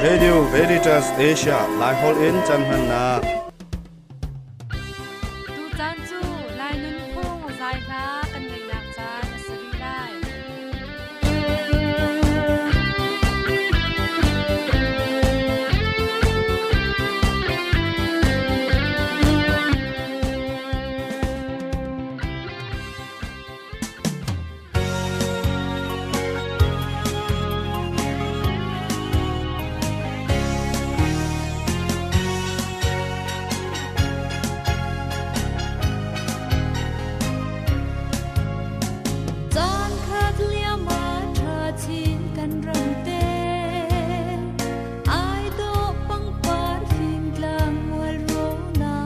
Radio Veritas Asia Laiholh in canhmannak. Tutan cu Lai nunphung zai hla kan ngeihnak caan a si rih lai. Caan khat liam ah ṭha chin kan ram te ai dawh pangpar fingtlang mual rona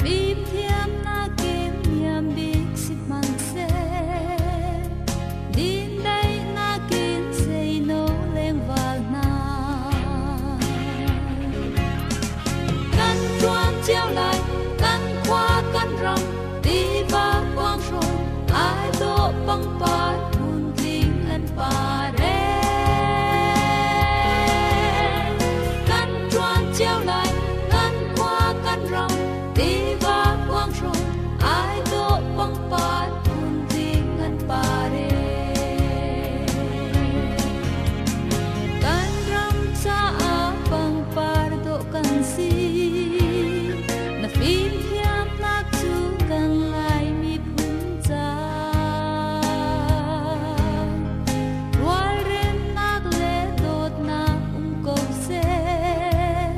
Fimthiamnak in niam bik si hmanhseh dindaihnak in seino lengval hna. Kan ṭuan cio lai, kan khua kan ram, tiva kuanghrawn, ai dawh pangpar phuntling an par ee. Kan ṭuan cio lai, kan khua kan ram, tiva kuanghrawn, ai dawh pangpar phuntling an par ee. Kan ram caah pangpar dawh kan si, na fimthiamnak cu kan Lai miphun ca. Rualremnak le dawtnak um ko seh,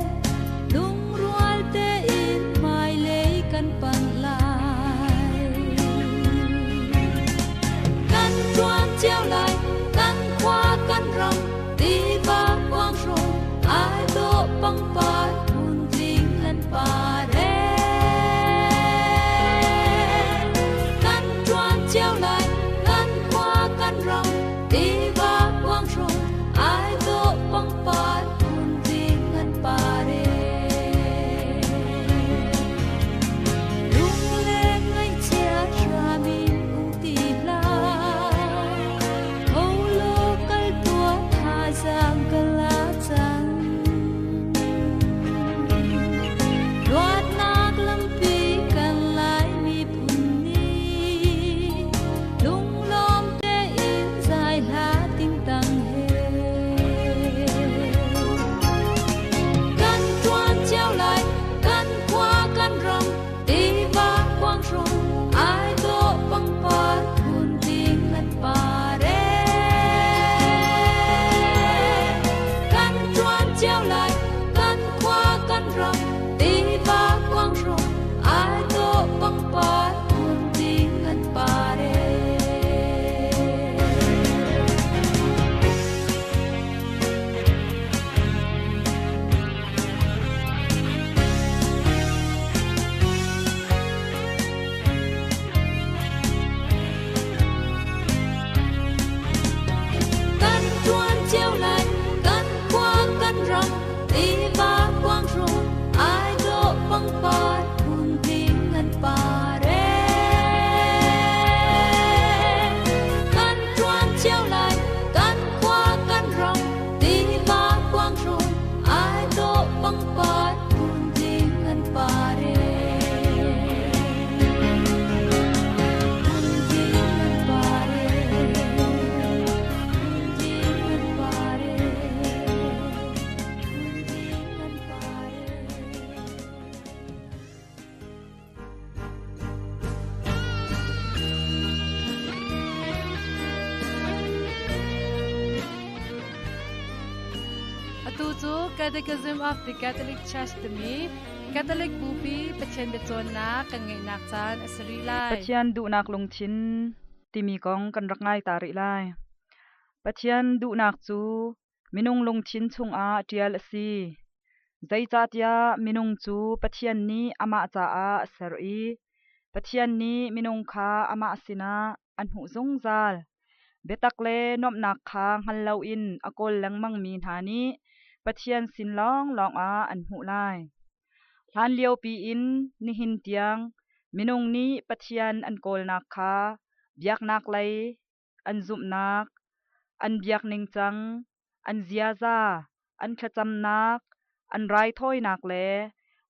lungrual tein hmailei kan panh lai. Kan ṭuan cio lai, kan khua kan ram, tiva kuanghrawn, ai dawh pangpar phuntling an par ee. Kan ṭuan cio lai, kan khua kan ram, tiva kuanghrawn, ai dawh pangpar phuntling an par ee. Lungle ngaihchia hram in um ti hlah, tho law kal tuah thazaang ka la cang. Luatnak lampi kan Lai miphun nih lunglawm tein zai hla tingtang he. Kan ṭuan cio lai, kan khua kan ram, tiva kuanghrawn, ai dawh pangpar phuntling an par ee. Kan ṭuan cio lai, kan khua kan ram, tiva kuanghrawn, ai dawh pangpar phuntling an par ee. Kan ṭuan cio lai, kan khua kan ram, tiva kuanghrawn, ai dawh pangpar phuntling an par ee. Kan ṭuan cio lai, kan khua kan ram, tiva kuanghrawn, ai dawh pangpar phuntling an par ee. Phuntling an par ee. Phuntling an par ee. Phuntling an par ee. Atu cu Catechism of the Catholic Church timi Catholic Bupi Pathian biacawnnak kan ngeihnak caan a si rih lai. Pathian duhnak lungthin timi kong kan rak ngai ta rih lai. Pathian duhnak cu minung lungthin chungah ṭial a si. Zeicahtiah minung cu Pathian nih amah caah a ser i Pathian nih minung kha amah sinah a hnuh zungzal. Biatak le nuamhnak kha hngal loin a kawl lengmangmi hna nih Pathian sin lawnglawng ah an hmuh lai. Hlanliopi in nihin tiang minung nih Pathian an kawlnak kha biaknak lei an zumhnak, An biak ningcang, an ziaza, an thlacamnak, an raithawinak le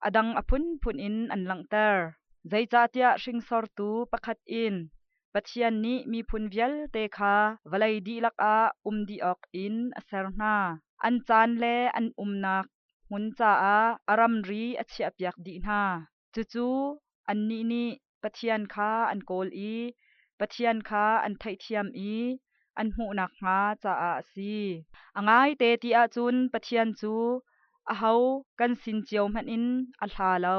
a dang a phunphun in an langhter. Zeicahtiah hringsortu pakhat in Pathian nih miphun vialte kha vawlei dihlak ah um dih awkin a ser hna. An caan le an umnak hmun caah a ramri a chiahpiak dih hna. Cucu annih nih Pathian kha an kawl i Pathian kha an theihthiam i an hmuh nakhnga caah a si. A ngaite ti ahcun Pathian cu aho kan sin cio hmanh in a hla lo,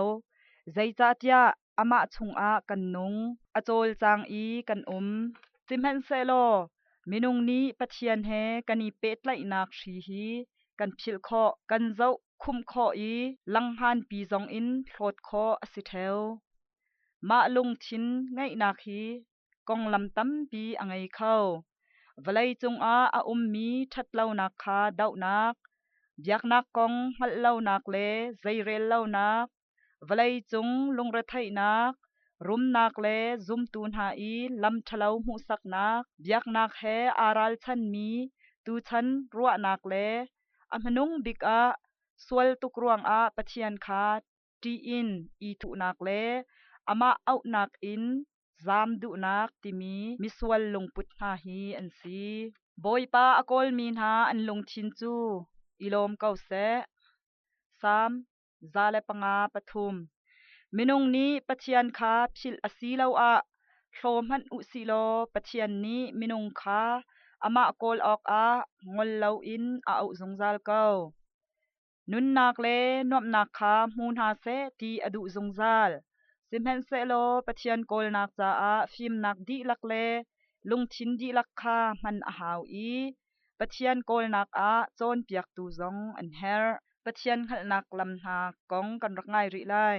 zeicahtiah amah chungah kan nung, a cawlcang i kan um. Sihmanhsehlaw minung nih Pathian he kan i pehtlaihnak hri hi kan philh khawh, kan zoh khumh khawh i langhnganpi zongin hlawt khawh a si ṭheo. Mah lungthin ngeihnak hi konglam tampi a ngei kho. Vawlei cungah a ummi ṭhatlonak kha dohnak, biaknak kong hngalh lonak le zeirel lonak, vawleicung lungretheihnak, rumnak le zumtu hna i lam ṭhalo hmuhsaknak, biaknak he aa ralchanmi tuchan ruahnak le a hmanung bik ah sual tuk ruangah Pathian kha ṭih in i thuhnak le amah auhnak in zaam duhnak timi misual lungput hna hi an si. Bawipa a kawlmi hna an lungthin cu i lawm ko seh. Salm 105 3. Minung nih Pathian kha philh asiloah hlaw hmanh u sihlaw Pathian nih minung kha amah kawl awkah ngol loin a auh zungzal ko. Nunnak le nuamhnak kha hmu hna seh ti a duh zungzal. Sihmanhsehlaw Pathian kawlnak caah fimnak dihlak le lungthin dihlak kha hman a hau i Pathian kawlnak ah cawnpiaktu zong an herh. Pathian hngalhnak lam hna kong kan rak ngai rih lai.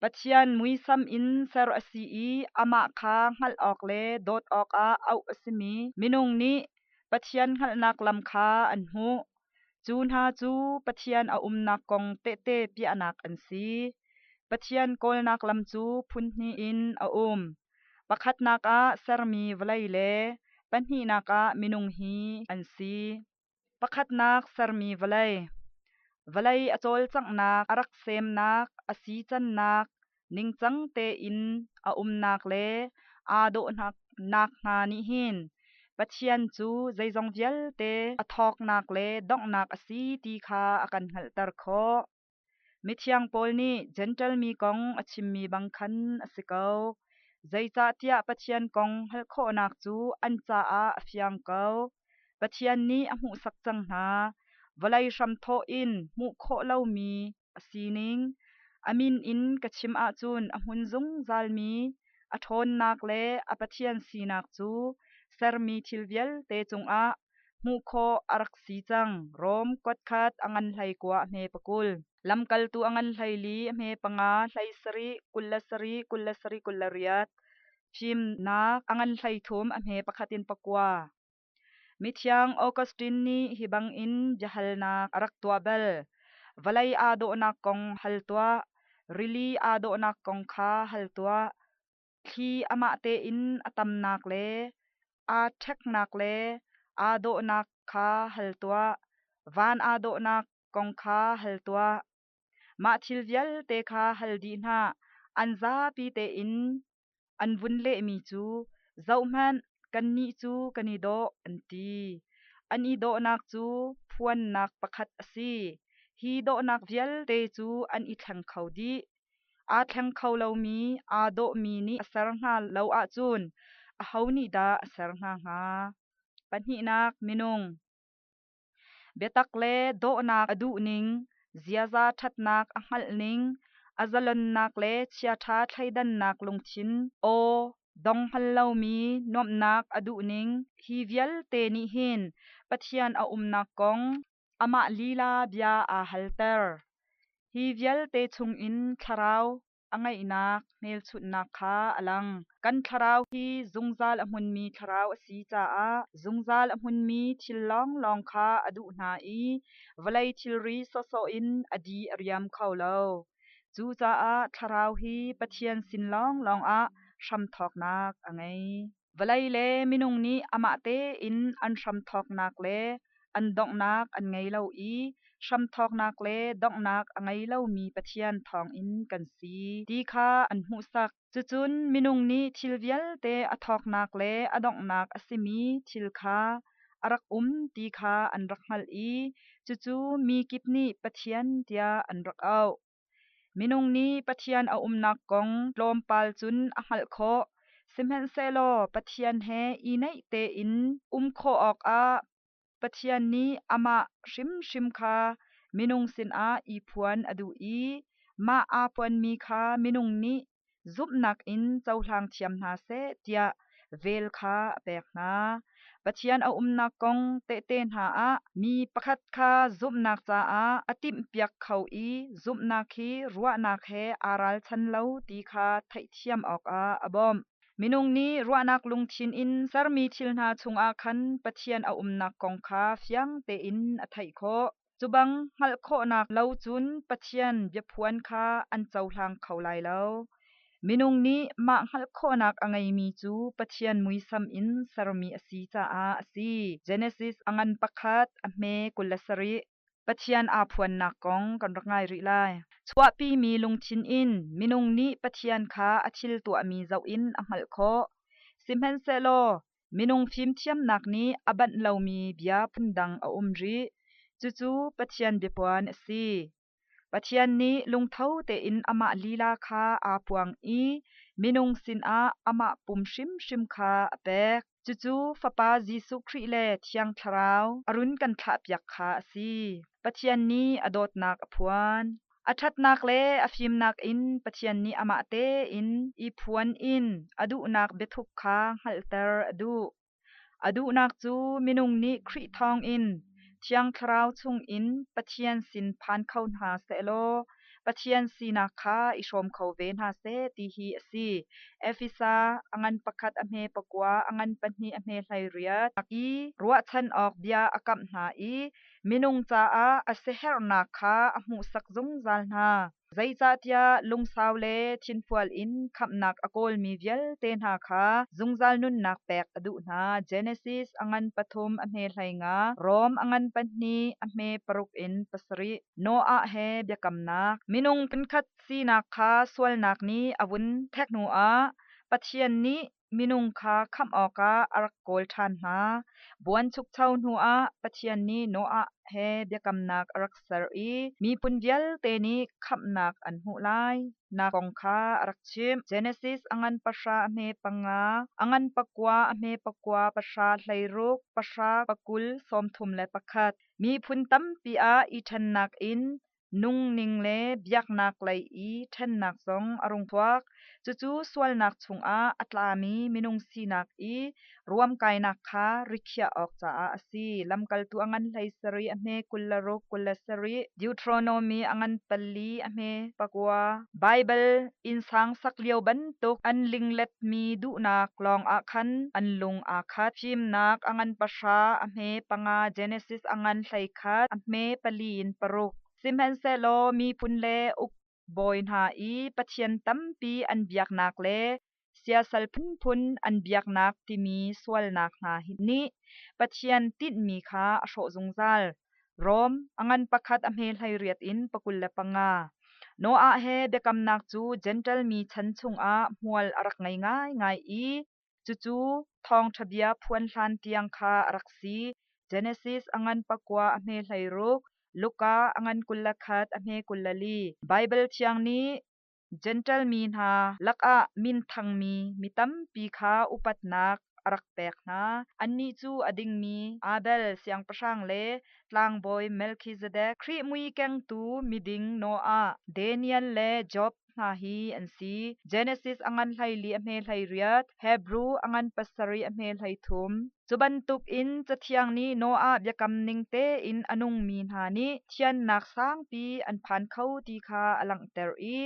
Pathian muisam in ser a si i amah kha hngalh awk le dawt awkah auh a simi minung nih Pathian hngalhnak lam kha an hmuh. Cu hna cu Pathian a umnak kong tehte piahnak an si. Pathian kawlnak lam cu phunhnih in a um. Pakhatnak ah sermi vawlei le pahnihnak ah minung hi an si. Pakhatnak sermi vawlei. Vawlei a cawlcanghnak, a rak semnak, a sicannak, ningcang tein a umnak le aa dawhnak hna nih hin Pathian cu zeizong vialte a thawknak le donghnak a si ti kha a kan hngalhter khawh. Mithiang Paul nih Jentail mi kong a chimmi bang khan a si ko. Zeicahtiah Pathian kong hngalh khawhnak cu an caah a fiang ko. Pathian nih a hmuhsak cang hna. Vawlei hramthawh in hmuh khawh lomi a sining, a min in ka chim ahcun a hmun zungzalmi a ṭhawnnak le a Pathian sinak cu sermi thil vialte cungah hmuh khawh a rak si cang. Rom kuatkhat a ngan 19 a hme 20. Lamkaltu a ngan 14 a hme 5 17 27 27 28. Fimnak a ngan 33 a hme 1 in 9. Mithiang Augustine nih hi bangin biahalnak a rak tuah bal. Vawlei aa dawhnak kong hal tuah, rili aa dawhnak kong kha hal tuah, Thli amah tein a tamnak le aa ṭheknak le aa dawhnak kha hal tuah. Van aa dawhnak kong kha hal tuah. Mah thil vialte kha hal dih hna. An zapi tein an vun lehmi cu, Zohhmanh, kannih cu kan i dawh, an ti. An i dawhnak cu phuannak pakhat a si. Hi dawhnak vialte cu an i thleng kho dih. Aa thleng kho lomi, aa dawhmi nih a ser hna lo ahcun aho nih dah a ser hna hnga? Pahnihnak minung. Biatak le dawhnak a duhning, ziaza ṭhatnak a hngalhning, a zalonnak le chiaṭha thleidannak lungthin, aw, dong hngal lomi nuamhnak a duhning, hi vialte nih hin Pathian a umnak kong amah lila bia aa halter. Hi vialte chungin thlarau a ngeihnak hmelchunhnak kha a lang. Kan thlarau hi zungzal a hmunmi thlarau a si caah zungzal a hmunmi thil lawnglawng kha a duh hna i vawlei thilri sawhsawh in a di a riam kho lo. Cucaah thlarau hi Pathian sin lawnglawng ah hramthawknak a ngei. Vawlei le minung nih amah tein an hramthawknak le an donghnak an ngei lo i hramthawknak le donghnak a ngei lomi Pathian thawngin kan si ti kha an hmuhsak. Cucun minung nih thil vialte a thawknak le a donghnak a simi thil kha a rak um ti kha an rak hngalh i cucu mi kip nih Pathian tiah an rak auh. Minung nih Pathian a umnak kong tlawmpal cun a hngalh khawh, sihmanhsehlaw Pathian he i naih tein um khawh awkah Pathian nih amah hrimhrim kha minung sinah i phuan a duh i mah aa phuanmi kha minung nih zumhnak in cohlang thiam hna seh tiah vel kha a pek hna. Pathian a umnak kong tehte hna ah mi pakhat kha zumhnak caah a timhpiak kho i zumhnak hi ruahnak he aa ralchan lo ti kha theihthiam awkah a bawmh. Minung nih ruahnak lungthin in sermi thil hna chungah khan Pathian a umnak kong kha fiang tein a theih khawh. Cu bang hngalh khawhnak lo cun Pathian biaphuan kha an cohlang kho lai lo. Minung nih mah hngalh khawhnak a ngeimi cu Pathian muisam in sermi a si caah a si. Genesis a ngan pakhat a hme 27. Pathian aa phuannak kong kan rak ngai rih lai. Chuahpimi lungthin in minung nih Pathian kha a thil tuahmi zoh in a hngalh khawh. Sihmanhsehlaw Minung fimthiamnak nih a banh lomi bia phundang a um rih. Cucu Pathian biapuan a si. Pathian nih lungtho tein amah lila kha aa puang i minung sinah amah pum hrimhrim kha a pek. Cucu Fapa Jesuh Khrih le Thiang Thlarau a run kan thlahpiak kha a si. Pathian nih a dawtnak a phuan. A ṭhatnak le a fimnak in Pathian nih amah tein i phuan in a duhnak biathup kha hngalhter a duh. A duhnak cu minung nih Khrih thawngin Thiang Thlarau chungin Pathian sin phan kho hna sehlaw Pathian sinak kha i hrawm kho ve hna seh ti hi a si. Efesa a ngan pakhat a hme pakua, a ngan pahnih a hme 18 i ruahchan awk bia a kamh hna i Minung caah a siaherhnak kha a hmuhsak zungzal hna. Zeicahtiah lungsau le thinfual in khamhnak a kawlmi vialte hna kha zungzal nunnak pek a duh hna. Genesis a ngan pathum a hme 15, Rom a ngan pahnih a hme paruk in pasarih. Noah he biakamnak. Minung phunkhat sinak kha sualnak nih a vun thek hnuah Pathian nih minung kha khamh awkah a rak kawl ṭhan hna. Buanchukcho hnuah Pathian nih Noah he biakamnak a rak ser i miphun vialte nih khamhnak an hmuh lai nak kong kha a rak chimh. Genesis a ngan pahra a hme panga, a ngan pakua a hme pakua pahra 16, pahra pakul 31. Miphun tampi ah i ṭhennak in nungning le biaknak lei i ṭhennak zong a rung chuak. Cucu sualnak chungah a tlami minung sinak i ruamkainak kha rikhiah awk caah a si. Lamkaltu a ngan 17 a hme 26 27, Deuteronomy a ngan pali a hme pakua. Baibal innsang sak lio bantuk an lingletmi duhnak lawngah khan an lung aa khat. Fimnak a ngan pahra a hme panga, Genesis a ngan 11 a hme pali in paruk. Sihmanhsehlaw miphun le uk bawi hna i pathian tampi an biaknak le siasal phunphun an biaknak timi sualnak hna hi nih Pathian tinhmi kha a hrawh zungzal. Rom a ngan pakhat a hme 18 in 25. Noah he biakamnak cu Jentail mi chan chungah hmual a rak ngei ngaingai i cucu thawngṭha bia phuan hlan tiang kha a rak si. Genesis a ngan pakua a hme 16, Luka a ngan 21 a hme 24. Baibal Thiang nih Jentail mi hna lakah minthangmi mi tampi kha upatnak a rak pek hna. Annih cu a dingmi Abel siangpahrang le tlangbawi Melkhizedek, Khrih mui kengtu miding Noah, Daniel le Job hna hi an si. Genesis a ngan 14 a hme 18, Hebru a ngan pasarih a hme 13. Cu bantukin Cathiang nih Noah biakam ning tein a nungmi hna nih thiannak sangpi an phan kho ti kha a langhter i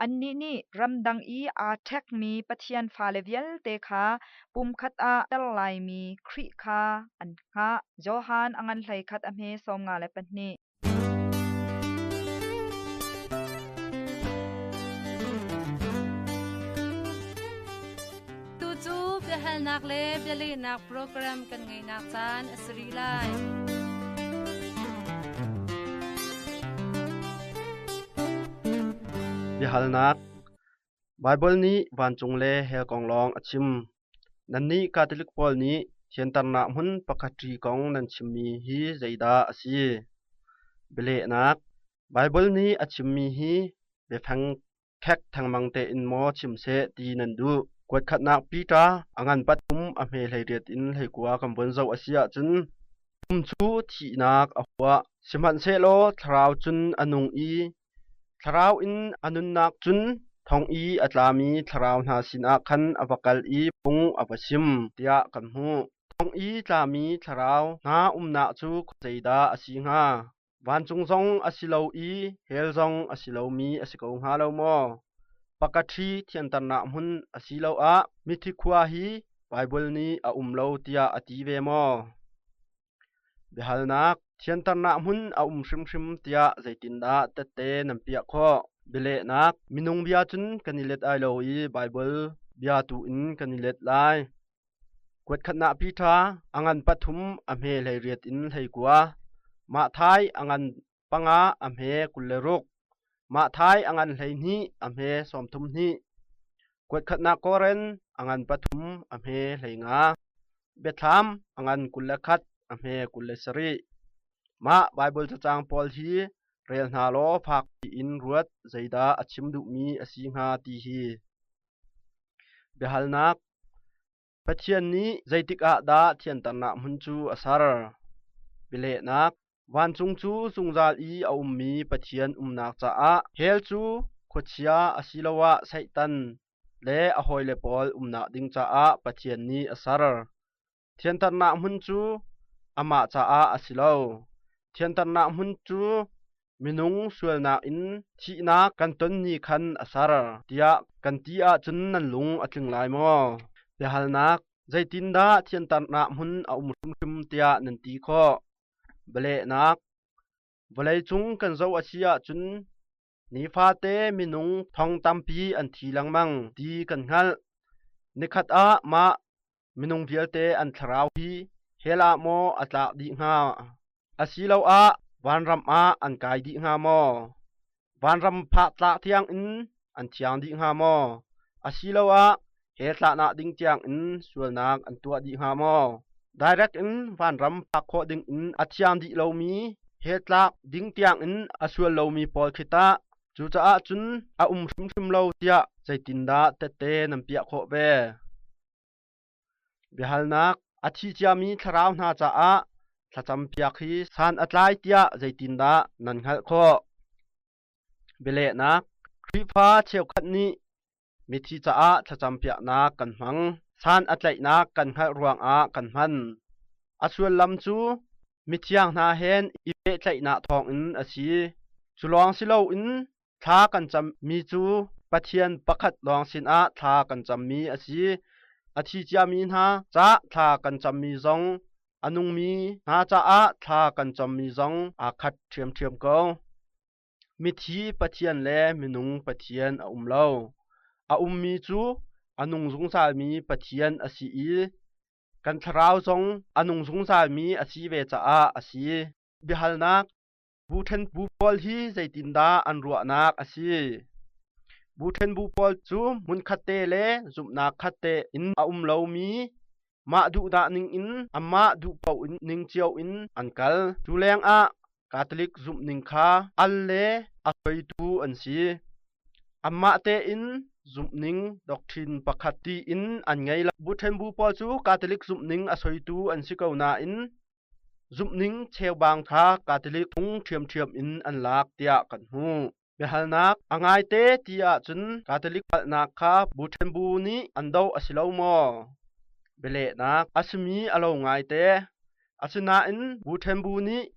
annih nih ramdang i aa ṭhekmi Pathian fale vialte kha pumkhat ah ter laimi Khrih kha an hngah. Johan a ngan 11 a hme 52. Tu cu biahal Biahalnak le bialehnak program kan ngeihnak caan a si rih lai. Biahalnak Baibal nih vancung le hell kong lawng a chim. Nannih Catholic pawl nih thianternak hmun pakhat ṭi kong nan chimmi hi zeidah a si? Bialehnak Baibal nih a chimmi hi biafeng khek thengmang tein maw chim seh ti nan duh? Kuatkhatnak Peter a ngan pathum a hme 18 in 19 kan von zoh a si ahcun pum cu thihnak a huah. Sihmanhsehlaw thlarau cun a nung i Thlarau in a nunnak cun thong i a tlami thlarau hna sinah khan a va kal i phung a va chim, tiah kan hmuh. Thong i tlami thlarau hna umnak cu zeidah a si hnga? Vancung zong a si lo i hell zong a si lomi a si ko hnga lo maw? Pakaṭhi thianternak hmun asiloah mithi khua hi Baibal nih a um lo tiah a ti ve maw? Biahalnak Thianternak hmun a um hrimhrim tiah zeitindah tette nan piah khawh? Bialehnak Minung bia cun kan i let ai lo i Baibal bia tu in kan i let lai. Kuatkhatnak Peter a ngan pathum a hme 18 in 19. Mah thai a ngan panga a hme 26. Mah thai a ngan 12 a hme 32. Kuatkhatnak Korin a ngan pathum a hme 15. Biathlam a ngan 21 a hme 27. Mah Baibal cacang pawl hi rel hna law fak piin ruat zeidah a chim duhmi a si hnga ti hi. Biahalnak Pathian nih zeitik ah dah thianternak hmun cu a ser? Bialehnak Vancung cu zungzal i a ummi Pathian umnak caah hell cu khuachia asiloah Satan le a hawile pawl umnak ding caah Pathian nih a ser. Thianternak hmun cu amah caah a si lo. Thianternak hmun cu minung sualnak in thihnak kan ton ni khan a ser tiah kan ti ahcun nan lung a tling lai maw? Biahalnak Zeitindah thianternak hmun a um hrimhrim tiah nan ti khawh? Bialehnak Vawleicung kan zoh a si ahcun nifate minung thong tampi an thi lengmang ti kan hngalh. Nikhat ah mah minung vialte an thlarau hi hell ah maw a tlak dih hnga? Asiloah vanram ah an kai dih hnga maw? Vanram phah tlak tiangin an thiang dih hnga maw? Asiloah hell tlaknak ding tiangin sualnak an tuah dih hnga maw? Direct in vanram phak khawh dingin a thiang dih lomi hell tlak ding tiangin a sual lomi pawl khi tah cucaah cun a um hrimhrim lo tiah zeitindah tette nan piah khawh ve? Biahalnak A thi ciami thlarau hna caah thlacampiak hi san a tlai tiah zeitindah nan hngalh khawh? Bialehnak Khrihfa cheukhat nih mithi caah thlacampiaknak kan hmang. San a tlaihnak kan hngalh ruangah kan hman. A sullam cu mithiang hna hen i pehtlaihnak thawngin a si. Cu lawng si loin Thla kan cammi cu Pathian pakhat lawng sinah thla kan cammi a si. A thi ciami hna caah thla kan cammi zong a nungmi hna caah thla kan cammi zong aa khat ṭhiamṭhiam ko. Mithi Pathian le minung Pathian a um lo. A ummi cu a nung zungzalmi Pathian a si i kan thlarau zong a nung zungzalmi a si ve caah a si. Biahalnak Bu ṭhen bu pawl hi zeitindah an ruahnak a si? Bu ṭhen bu pawl cu hmunkhatte le zumhnak khatte in a um lomi mah duhdah ningin anmah duh paoh ning cio in an kal. Cu lengah Catholic zumhning kha al le a hruaitu an si. Anmah tein zumhning doctrine pakhat tiin an ngei lo. Bu ṭhen bu pawl cu Catholic zumhning a soitu an si ko nain Zumhning cheubang kha Catholic phung ṭhiamṭhiam in an lak tiah kan hmuh. Biahalnak a ngaite ti ahcun Catholic palhnak kha bu ṭhenbu nih an doh a si lo maw? Bialehnak a simi a lo ngaite. Asinain bu ṭhenbu nih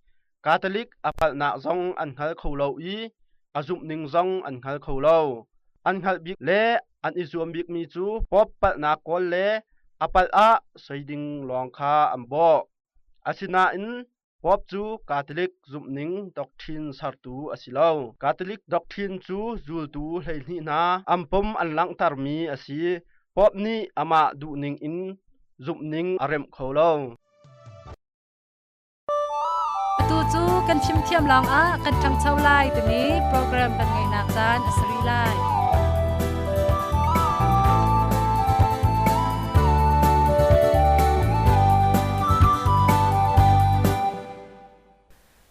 Catholic a palhnak zong an hngal kho lo i a zumhning zong an hngal kho lo. An hngalh bik le an i zuam bikmi cu Pope palhnak kawl le a palh ah soi ding lawng kha an bawh. Asinain Pope cu Catholic zumhning doctrine sertu a si lo. Catholic doctrine cu zultu 12 hna an pom an langhtermi a si. Pope nih amah duhning in zumhning a remh kho lo. Atu cu kan fimthiam lawngah kan ṭhangcho lai timi program kan ngeihnak caan a si rih lai.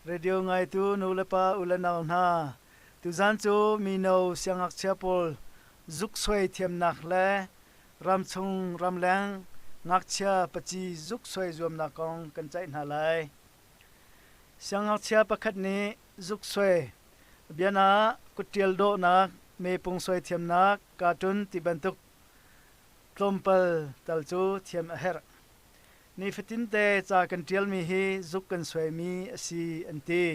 Radio ngaitu nulepa ulenau hna, tuzan cu mino siangngakchia pawl zuksuai thiamnak le ramchung ramleng ngakchia paci zuksuai zuamnak kong kan ceih hna lai. Siangngakchia pakhat nih zuksuai biana kutṭial dawhnak, mepung suai thiamnak, cartoon ti bantuk tlawmpal tal cu thiam a herh. Nifatinte ca kan ṭialmi hi zuk kan suaimi a si an ti.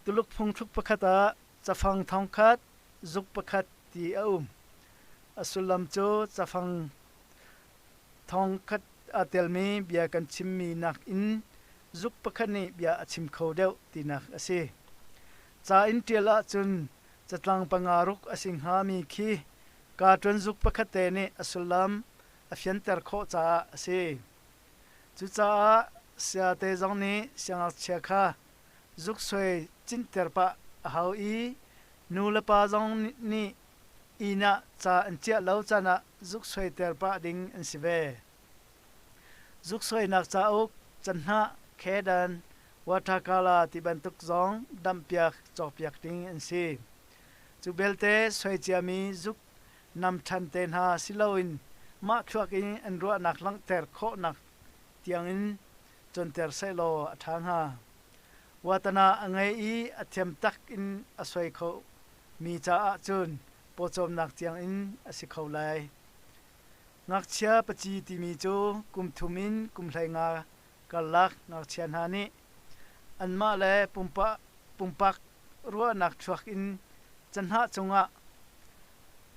Tuluk phungthluk pakhat ah cafang thongkhat, zuk pakhat ti a um. A sullam cu cafang thongkhat aa telmi bia kan chimmi nakin zuk pakhat nih bia a chim kho deuh tinak a si. Ca in ṭial ahcun catlang panga ruk a si hngami khi cartoon zuk pakhat te nih a sullam a fianter khawh caah a si. Cucaah sayate zong nih siangngakchia kha zuksuai cinter pah a hau i nu le pa zong nih inn ah ca an chiah lo caan ah zuksuaiter pah ding an si ve. Zuksuainak cauk, canhnah, khedan, watercolor ti bantuk zong damhpiak cawkpiak ding an si. Cu belte suai ciami zuk nam ṭhan te hna si loin mah thluak in an ruahnak langhter khawhnak tiangin cawnter sehlaw a ṭha hnga. Watana a ngei i a thiam tak in a suai kho mi caah cun pawcawmnak tiang in a si kho lai. Ngakchia paci timi cu kum thum in kum 15 karlak ngakchia hna nih anmah le pumpak ruahnak chuak in cahnah cungah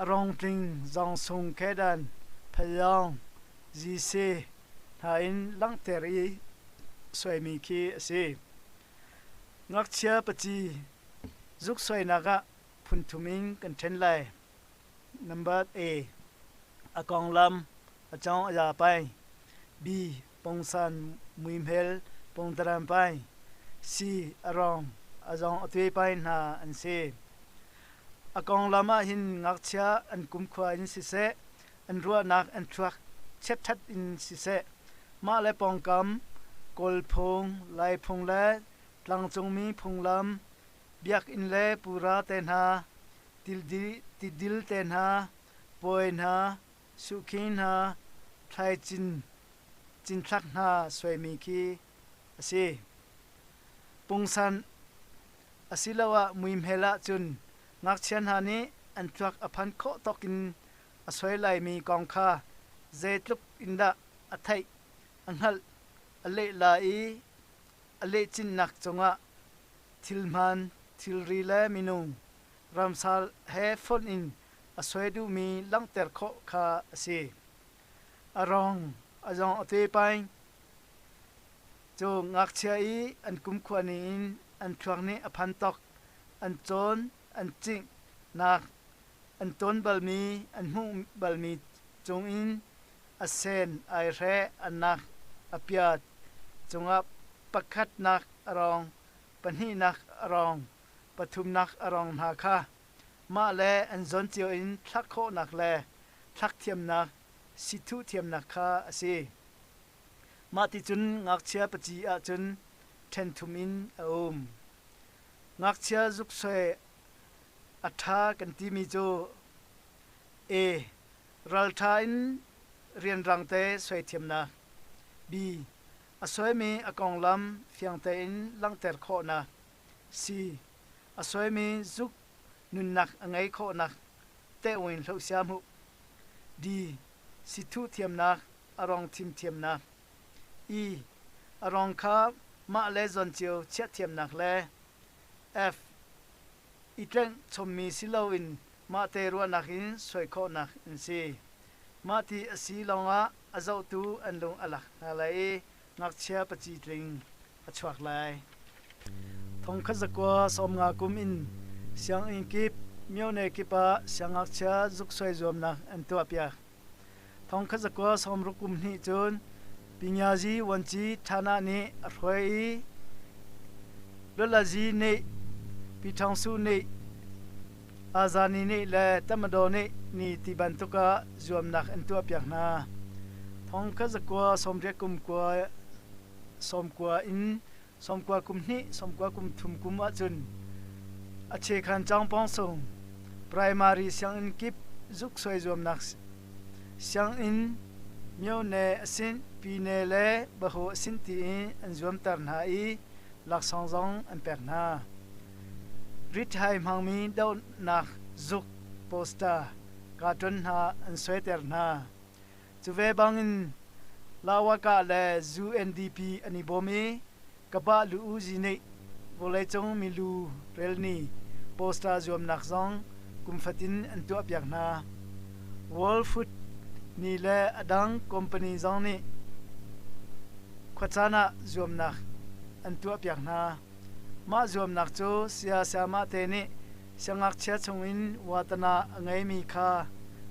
a rongtling zawngsung khedan phalawng zise hna in langhter i suaimi khi a si. Ngakchia paci zuksuainak ah phunthum in kan ṭhen lai. Number A. A konglam a cawng a ya pai. B. Pongsan muihmel pongtaran pai. C. A rong a zawng a tue pai hna an si. A konglam ah hin ngakchia an kumkhua in siseh, an ruahnak an thluak chiatṭhat in siseh, mah le pawngkam, Kawl phung, Lai phung le tlangcungmi phunglam, biakinn le pura te hna, tidil te hna, puai hna, suhkhi hna, thlaicin cinthlak hna suaimi khi a si. Pungsan asiloah muihmel ahcun ngakchia hna nih an thluak a phan khawh tawk in a suai laimi kong kha zeitluk in dah a theih, a hngalh, a leh lai i a lehcinnak cungah thilhmaan, thilri le minung ramsa he fonh in a suai duhmi langhter khawh kha a si. A rong a zawng a te paing cu ngakchia i an kumkhua ningin an thluak nih a phan tawk, an cawn, an cingh nak, an tawn balmi, an hmuh balmi cungin a sen, ai hreh, a nak, a piat cungah pakhatnak a rong, pahnihnak a rong, pathumnak a rong hna kha mah le an zawn cio in thlak khawhnak le thlak thiamnak, sithuh thiamnak kha a si. Mah ti cun ngakchia paci ahcun ṭhen thum in a um. Ngakchia zuksoi a ṭha kan timi cu A. Ralṭha in rianrang te soi thiamnak. B. A soimi a konglam fiang tein langhter khawhnak. C. A soimi zuk nunnak a ngei khawhnak te'uin hlohsia hmuh. D. Sithuh thiamnak, a rong thim thiamnak. E. A rong kha mah le zawn cio chiah thiamnak le F. I tlengh chommi si loin mahte ruahnak in suai khawhnak an si. Mahti a si lawngah a zohtu an lung a lak hna lai i ngakchia paci tling a chuak lai. 1950 kum in sianginn kip, myone kip ah siangngakchia zuksuai zuamnak an tuahpiak. 1960 kum hnih cun Pinyazi Vuanci Thana nih a hruai i Lulazi nih Pyiṭhawngsu nih Azani nih le Tatmadaw nih ni ti bantuk ah zuamnak an tuahpiak hna. 1980 kum kua 90 in 90 kum hnih 90 kum thum kum ahcun a chekhan Cangpawng sung primary sianginn kip zuksuai zuamnak sianginn myone a sinh pyine le baho a sinh tiin an zuamter hna i laksawng zong an pek hna. Rithai hmangmi dohnak zuk poster cartoon hna an suaiter hna. Cu ve bangin Lawaka le UNDP an i bawm i Kaba Lu-uzi nih vawleicung milu relni poster zuamnak zong kum fatin an tuahpiak hna. World Food Ni le a dang company zong nih khuacaan ah zuamnak an tuahpiak hna. Mah zuamnak cu saya sayamah te nih siangngakchia chungin watana a ngeimi kha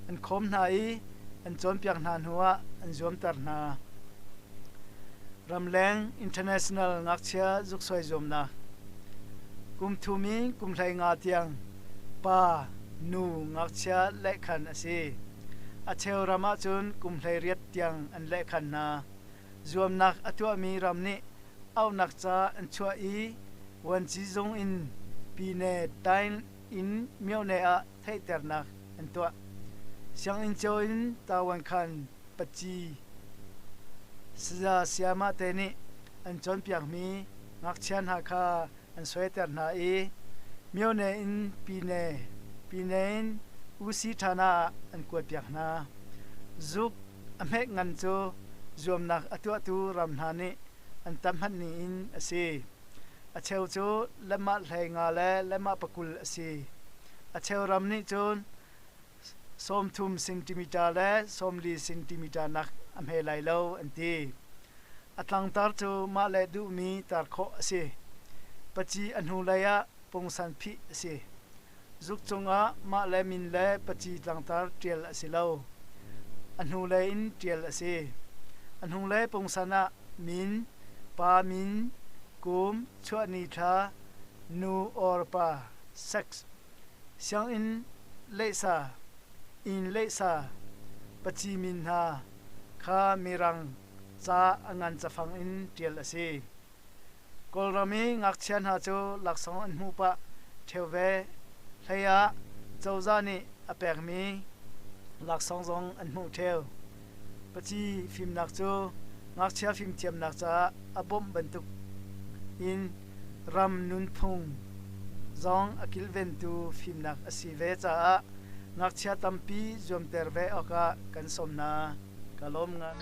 an khawm hna i an cawnpiak hna hnuah an zuamter hna. Ramleng International Ngakchia Zuksuai Zuamnak Kum thum in kum 15 tiang pa, nu ngakchia lehkhan a si. A cheu ram ahcun kum 18 tiang an lehkhan hna. Zuamnak a tuahmi ram nih auhnak ca an chuah i vuanci zung in Pyine Tain in myone ah theihternak an tuah. Sianginn cio in tawankhan paci saya sayamah te nih an cawnpiakmi ngakchia hna kha an suaiter hna i myone in Pyine Pyine in UC Thana ah an kuatpiak hna. Zuk a hmek ngan cu zuamnak a tuahtu ram hna nih an tamhmanh ni in a si. A cheu cu lemah 15 le lemah 20 a si. A cheu ram nih cun 30 centimeter le 40 centimeter nak a hme lai lo an ti. A tlangtar cu mah le duhmi tar khawh a si. Paci a hnulei ah pungsan phih a si. Zuk cungah mah le min le paci tlangtar ṭial a si lo. A hnulei in ṭial a si. A hnulei pungsan ah min, pa min, kum, chuahni thla, nu or pa, sex, sianginn lehsa, inn lehsa, paci min hna kha mirang ca a ngan cafang in ṭial a si. Kawlram i ngakchia hna cu laksawng an hmuh pah ṭheo ve hlei ah cozah nih a pekmi laksawng zong an hmuh ṭheo. Paci fimnak cu ngakchia fimthiamnak caah a bawmh bantuk in ram nunphung zong a kilventu fimnak a si ve caah ngakchia tampi zuamter ve awkah kan sawm hna. Ka lawm ngai.